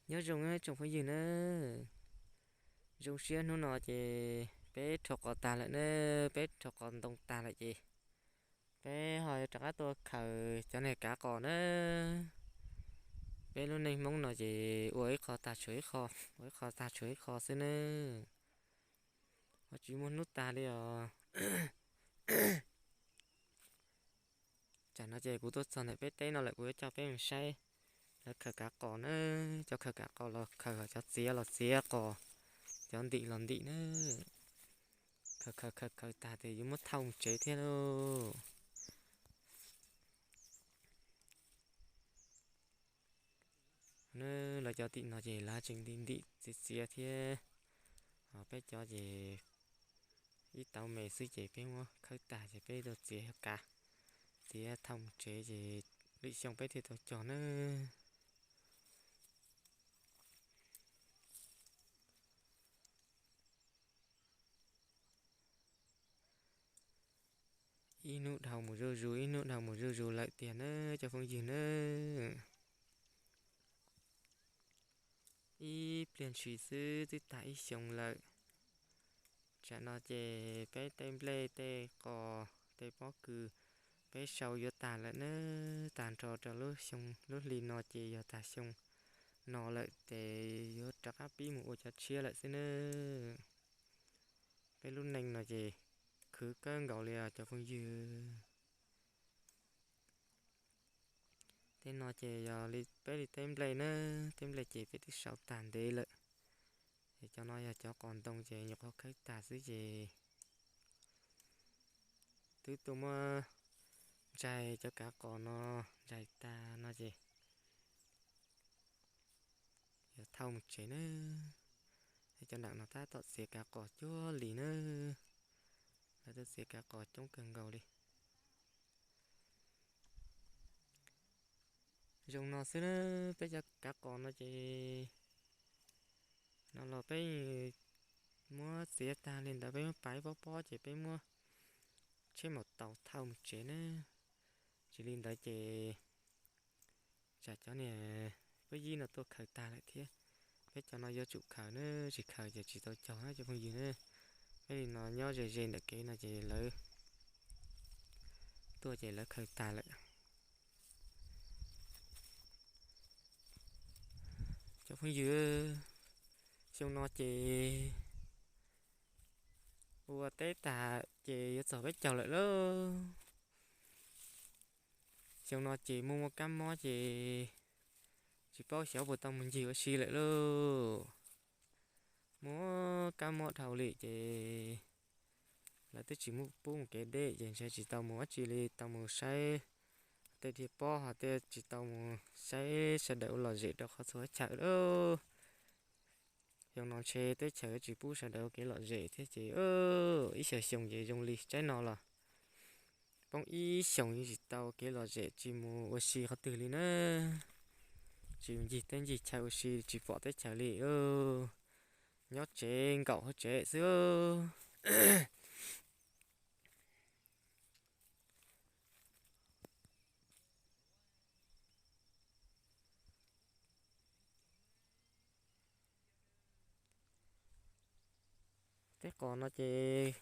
Nyob zoo tsoom phooj ywg na, zoo siab hnub no ces peb rho qos tag lawm na, peb rho qos ntoo tag lawm ces peb ho rov qab tuaj khaws cov niag kav qos na. Peb lub neej Hmoob no ces ua ib qho tag tshuav ib qho, ua ib qho tag tshuav ib qho xwb na, ho tsis muaj hnub tag li os. Tsam no ces kuv tuaj txog ntawm peb teb no lawm, kuv yuav coj peb mus saib lawv khaws kav qos na. Cov khaws kav qos los khaws, cov txiav los txiav qos, cov ntim los ntim na. Khaws khaws khaws khaws tag ces yuav muab thauj mus tsev thiab lauj. Lawv cov tim no ces lawv tseem ntim ntim txiav txiav thiab, ho peb cov ces ib tauv me xwb ces peb muab khawb tag ces peb tuaj txiav kav, txiav thauj mus tsev ces lwm xyoo peb thiaj tau cog na. Ib hnub dhau mus zuj zus, ib hnub dhau mus zuj zus lawm tiag na cov phooj ywg na. Ib pliag ntshis xwb twb tag ib xyoo lawm. Tsam no ces peb tej nplej tej qos tej pob kws peb sau yuav tag lawm na, tag nrho rau lub xyoo lub hli no ces yog tag xyoo no lawm ces yuav rov qab pib mus ua cov tshiab lawm xwb na. Peb lub neej no ces khwv kawg nkaus li os cov phooj ywg. Tej no ces yog li peb li teb nplej na, teb nplej ces peb twb sau tag ntev lawm. Es cov no yog cov qos ntoo ces nyuam qhuav khawb tag xwb ces twb tuaj muab ntsais cov kav qos no, ntsais tag no ces yuav thauj mus tsev na. Cov nram no tab tom txiav kav qos cuag li na, lawv tuaj txiav kav qos coob kawg nkaus li. Zoo no xwb na, peb cov kav qos no ces no los peb muab txiav tag li ntawd peb muab paiv pob pob ces peb muab tsheb maus taus thauj mus tsev na. Tsis li ntawd ces tsam cov niag peb yib no tuaj khaws tag lawm thiab. Peb cov no yuav tsum khaws na, tsis khaws ces tsis tau cog na cov phooj ywg na. Peb li no nyob ze ze ntawm kev no ces lawv tuaj ces lawv khaws tag lawm. Cov phooj ywg, xyoo no ces ua teb tag ces yuav txog peb caug lawm lauj. Xyoo no ces muaj muaj kab mob ces tsis paub xyov puas tau mus ncig ua si lawm lauj. Muaj kab mob dhau li ces lawv twb tsis muab pub mus kev deb ces ntshe tsis tau mus dab tsi li, tau mus saib tej dhia pob ho tej, tsis tau mus saib sawv daws ua lom zem rau qhov txhua chaw lauj. Xyoo no ntshe teb chaws tsis pub sawv daws ua kev lom zem thiab ces ib xyoos xyoo ces zoo li tsaib no los poob ib xyoos yeej tsis tau kev lom zem, tsis mus ua si qhov twg li na. Tsis ncig teb ncig chaw ua si, tsis pom teb chaws li, nyob tsev nkaum hauv tsev xwb. Tej qos no ces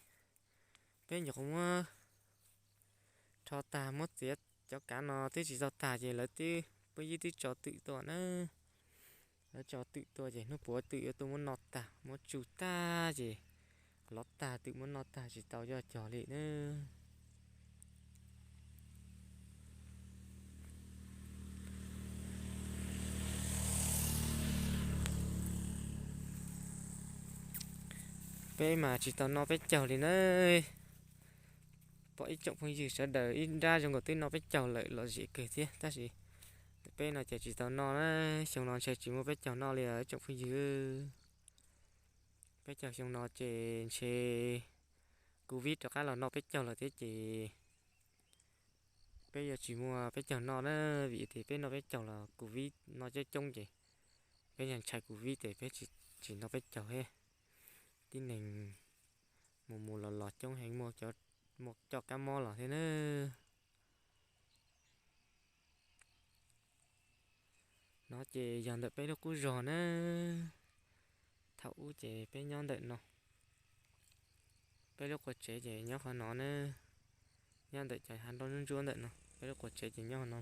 peb nyuam qhuav muab rho tag, muab txiav cov kav no twb tsis tau tag ces lawv twb, peb yib twb tso twm tuaj na. Lawv tso twm tuaj ces hnub puav twm yuav tuaj muab noj tag, muab tsuj tag ces lov tag twm muab noj tag tsis tau coj cog li na. Peb mas tsis tau noj peb caug li na. Pom ib tsoom phooj ywg sawv daws ib nrab zoo nkaus twb noj peb caug lawm lom zem kawg thiab, tab sis peb no ces tsis tau noj na. Xyoo no ntshe tsis muaj peb caug noj li os ib tsoom phooj ywg. Peb caug xyoo no ces ntshe covid rov qab los noj peb caug lawm thiab ces peb yuav tsis muaj peb caug noj na, vim tias peb noj peb caug los covid noj coob coob ces peb yog ntshai covid ces peb tsis noj peb caug thiab. Tib neeg mus mus los los coob heev, muaj cov kab mob los thiab na. No ces yog ntawm peb lub qub zos na. Thaum ub ces peb nyob ntawm no. Peb lub quas tsev ces nyob qhov no na. Nyob ntawm cov hav nroj ntsuab ntsuab ntawm no, peb lub quas tsev ces nyob qhov no.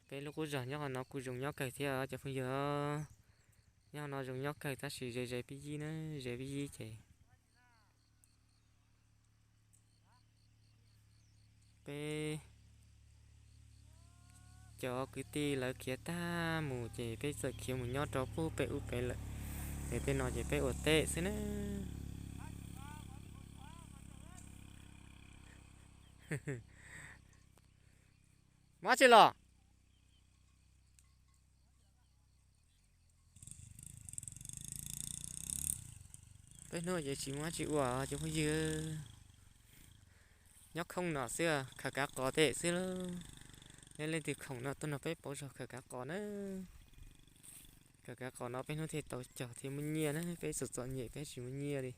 Peb lub qub zos nyob qhov no kuj zoo nyob kawg thiab cov phooj ywg. Nyob qhov no zoo nyob kawg tab sis ze ze pib yib na, ze pib yib ces peb cov kwv tij lawv khiav tag mus ces peb txawm khiav mus nyob rau pub pem ub pem lawm. Ces tej no ces peb ua teb xwb na. Muab tsi los? Peb hnub ces tsis muaj dab tsi ua cov phooj ywg. Nyob khoom no xwb, khaws kav qos tej xwb lauj. Yog leej twg khoom no tuaj nrog peb pauv zog khaws kav qos na. Khaws kav qos no peb hnub thiaj tau cog thiaj muaj nyiaj na, peb txom txom nyem peb tsis muaj nyiaj li.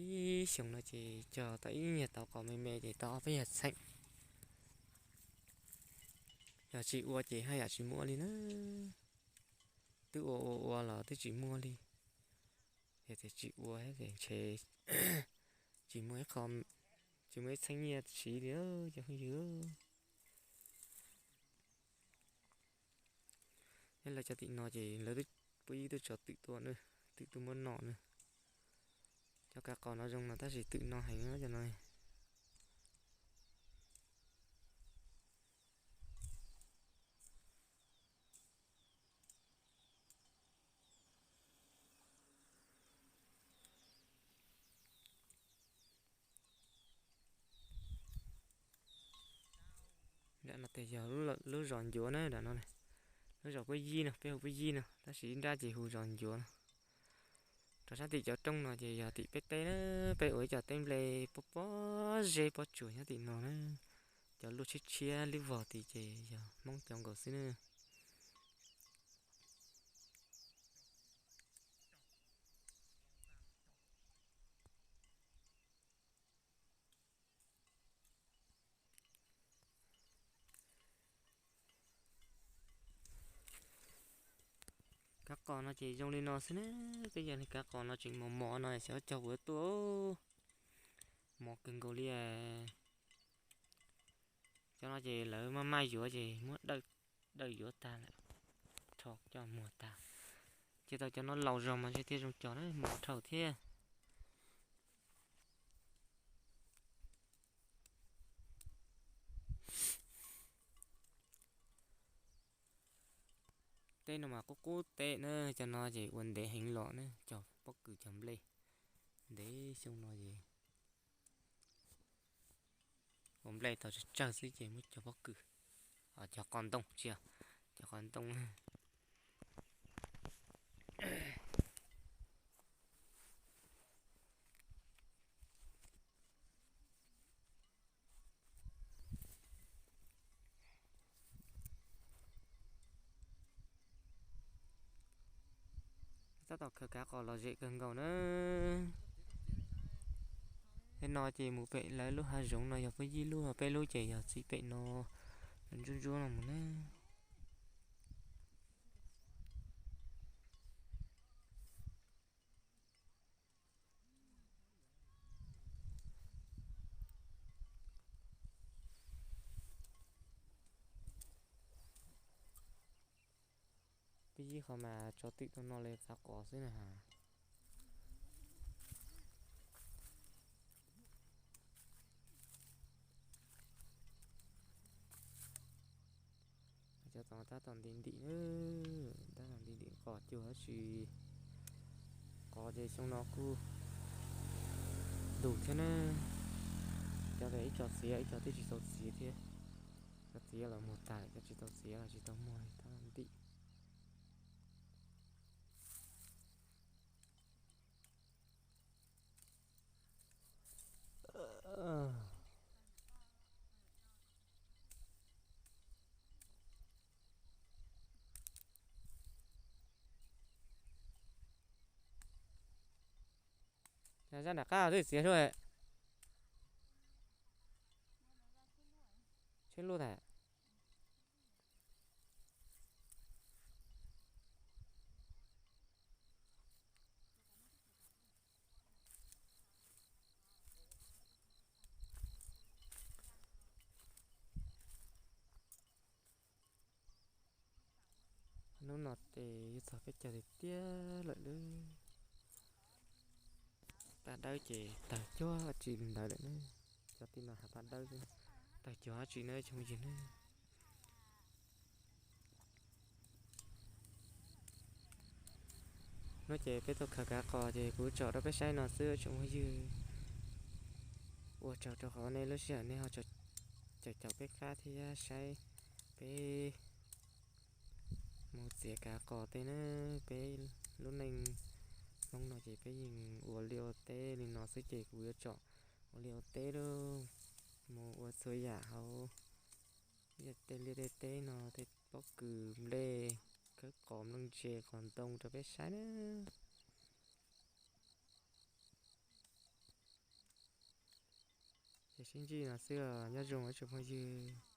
Ib xyoos no ces cog tau ib nyuag tau qos me me ces tau ob peb nyuag txheem. Yog tsis ua ces haj yam tsis muaj li na. Twb ua ua ua los twb tsis muaj li. Yog tias tsis ua ces ntshe tsis muaj ib qho, tsis muaj ib txheeb nyiaj siv li cov phooj ywg. Nyob lawv cov tim no ces lawv twb pub ib tug tso twm tuaj na, twm tuaj muab noj na. Cov kav qos no zoo no tab sis twm no heev cov no. Nram no ces yog lub zos Ncuav na, nram no, lub zos Pub Yij no, peb hu Pub Yij no tab sis ib nrab ces hu zos Ncuav no. Rau sab tim cov roob no ces yog tim peb teb na, peb ua ib co teb nplej pob pob zeb pob tsuas nyob tim no na. Cov luaj tshiab tshiab lub vog tid ces yog Hmoob cov nkaus xwb na. Kav qos no ces zoo li no xwb na, twb yog li kav qos no tseem mos mos no xyov cog puas tuaj, mos kawg nkaus li. Cov no ces lawv maj maj yuav ces muab dawj yuav tag lawm, rho coj muag tag. Ces tau cov no laus zog mas ntshe thiaj zoo cog na, mos dhau thiab. Teb no mas qub qub teb na, cov no ces ua ntev heev los na, cog pob kws cog nplej. Ntev xyoo no ces ua nplej tau tsawg tsawg xwb ces muab cog pob kws, cog qos ntoo tsis, cog qos ntoo. Tab tom khaws kav qos los zem kawg nkaus na. Tej no ces mus pem lawv lub hav zoov no yog Pub Yij lub, peb lub ces yog txiv pem no, ntsuab ntsuab no mus na. Peb yib qho mas tso twm tau no li kav qos xwb na has. Cov tod tab tom ntim ntim, tab tom ntim ntim qos cuag tab sis qos ces xyoo no kuj ntug thiab na. Cov ntawd ib co txiav ib co twb tsis tau txiav thiab. Cov txiav los muag tag, cov tsis tau txiav los tsis tau muag, tab tom ntim. Zaj nram qab twb txiav suab, tsheb luj tas. Hnub no ces yuav txog peb caug tiag tiag lawm lawm. Paj dawb ces tawg cuag tsis ntawd lawm ne. Cov tij no hav paj dawb, tawg cuag tsis na tsoom phooj ywg ne. Hnub no ces peb tuaj khaws kav qos ces kuv tsom rau peb saib no xwb tsoom phooj ywg. Ua tsaug rau qhov nej lub sij hawm nej ho caum caum peb qab thiab saib peb mus txiav kav qos tej na. Peb lub neej Hmoob no ces peb yeej ua liaj ua teb li no xwb ces kuv yuav tsom ua liaj ua teb lauj. Mus ua txhua yam hauv tej liaj tej teb no, tej pob kws nplej, khawb qos nplooj ntse qos ntoo rau peb saib na. Ces sib ntsib no xwb os, nyob zoo ib tsoom phooj ywg.